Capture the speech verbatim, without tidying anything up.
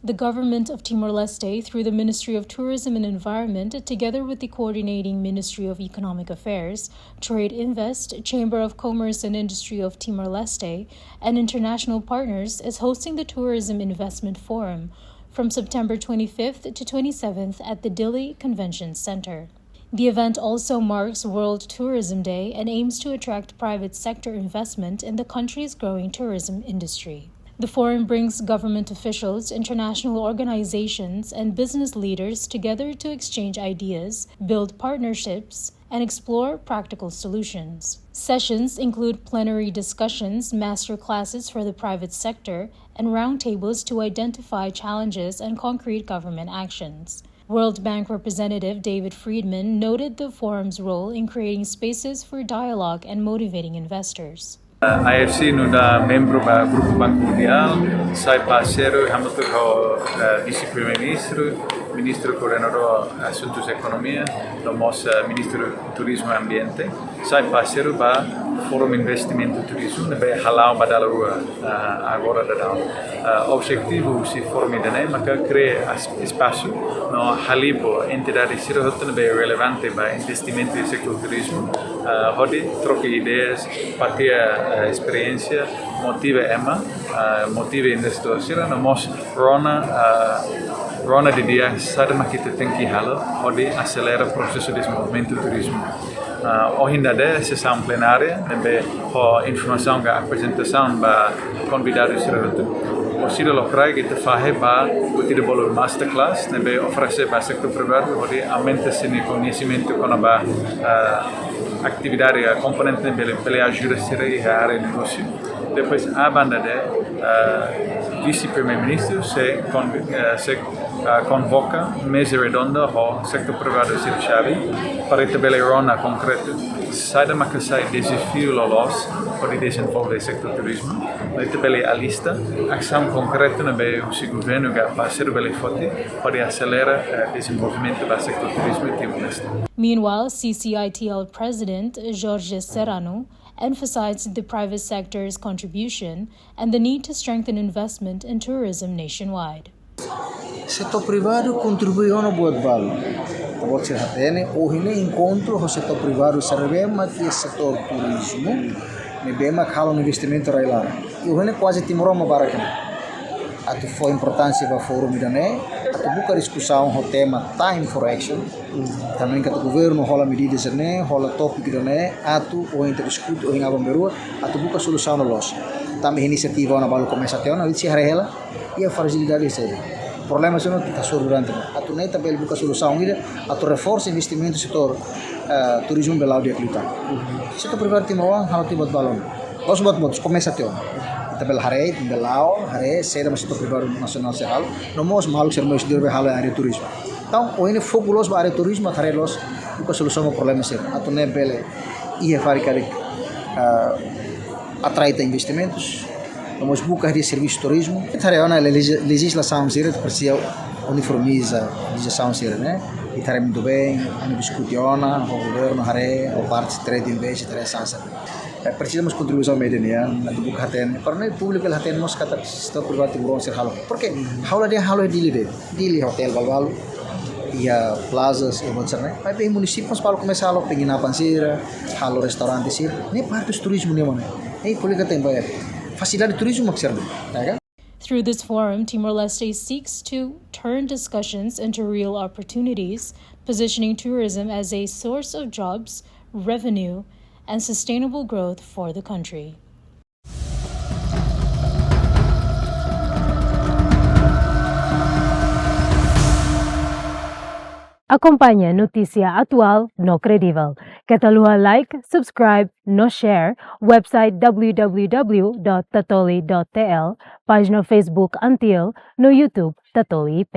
The government of Timor-Leste, through the Ministry of Tourism and Environment, together with the coordinating Ministry of Economic Affairs, Trade Invest, Chamber of Commerce and Industry of Timor-Leste, and international partners, is hosting the Tourism Investment Forum from September twenty-fifth to twenty-seventh at the Dili Convention Center. The event also marks World Tourism Day and aims to attract private sector investment in the country's growing tourism industry. The forum brings government officials, international organizations, and business leaders together to exchange ideas, build partnerships, and explore practical solutions. Sessions include plenary discussions, master classes for the private sector, and roundtables to identify challenges and concrete government actions. World Bank Representative David Friedman noted the forum's role in creating spaces for dialogue and motivating investors. I F C nu'udar membru ba Grupu Banku Mundiál, sai parseiru hamutuk ho, eh, Vise-Primeiru-Ministru, Ministru Koordenadór Asuntus Ekonomia, no mós, eh, Ministru Turizmu Ambiente, sai parseiru ba Fórum Investimentu Turizmu ne'ebé hala'o ba dala rua, eh, agora daudaun. Eh, objetivu husi fórum ida-ne'e maka kria as-, espasu no halibur entidade sira hotu ne'ebé relevante ba investimentu iha setór turizmu, eh, hodi troka ideias, partilha, eh, esperiénsia, motiva ema, eh, motiva investidór sira, no mós rona, eh, rona didi'ak saida mak ita tenke halo hodi aselera prosesu dezenvolvimentu turizmu. Ah, ohin daudaun sesaun plenária, ne'ebé ho informasaun ka aprezentasaun ba konvidadu sira hotu. Orsida lokraik ita fahe ba buat ida bolu masterclass, ne'ebé oferese ba setór privadu hodi aumenta sira-nia koñesimentu kona-ba, ah, atividade, ah, komponente ne'ebé bele ajuda sira iha área negósiu. Depois, a banda de, ah, Vise-Primeiru-Ministru sei kon-, eh, sei, ah, konvoka meza redonda ho setór privadu sira xave para ita bele rona konkretu saida maka sai dezafiu loloos hodi dezenvolve setór turizmu. No ita bele alista asaun konkretu ne'ebé husi governu ka parseiru bele foti hodi aselera, eh, dezenvolvimentu ba setór turizmu iha Timor-Leste. Meanwhile, C C I T L President Jorge Serrano emphasized the private sector's contribution and the need to strengthen investment in tourism nationwide. Setór privadu kontribui ona buat balu. Buat sira hatene, ohin ne'e enkontru ho setór privadu sira ne'ebé mak iha setór turizmu, ne'ebé mak halo investimentu rai-laran. I ohin ne'e kuaze timoroan mak barak ona. Atu fó importánsia ba fórum ida-ne'e, atu buka diskusaun ho tema Time for Action. Tanba katak governu hola medida sira-ne'e, hola tópiku ida-ne'e, atu ohin ita diskute, ohin aban-bainrua, atu buka solusaun loloos. Tanba inisiativa ona balu komesa tiha ona, ita sei haree hela, iha frajilidade saida. Problema sira-ne'e ita hasoru durante ne'e. Atu nune'e ita bele buka solusaun ida, atu reforsa investimentu setór, eh, turizmu bele la'o di'ak liután. Setór privadu timoroan halo tiha buat balu. Loos buat, buat komesa tiha ona. Ita bele haree, ita bele la'o, haree saida mak setór privadu nasionál sei halo. No mós maluk sira mós sira ne'ebé halo área turizmu. Entaun, ohin ne'e foku loos ba área turizmu, atu haree loos, buka solusaun ba problema sira. Atu nune'e bele iha fábrika de, ah, atrai tiha investimentus, no mós buka tiha servisu turizmu. Ita haree ona lejis-, lejizlasaun sira, presiza uniformiza lejizlasaun sira, ne'e? Ita haree muito bem, ami diskute ona ho governu, haree, ho parte Trade Invest, ita haree sasán. Eh, presiza mós kontribuisaun média nian, atu buka hatene. Para nune'e públiku bele hatene mós katak setór privadu timoroan sira halo. Porke halo de'it, halo de'it Dili de'it. Dili hotel balu-balu, iha plazas, iha buat sira-ne'e. Maibé munisípiu mós balu komesa halo penginapan sira, halo restaurante sira. Ne'e parte turizmu nian mós ne'e. Ne'e polítika tem ba fasilidade turizmu mak sira-ne'e, ya kan? Through this forum, Timor-Leste seeks to turn discussions into real opportunities, positioning tourism as a source of jobs, revenue, and sustainable growth for the country. Akompaña notísia atuál no kredivel. Keta haluha like, subscribe, no share website w w w dot tatoli dot t l, pájina Facebook Antiel, no YouTube Tatoli I P.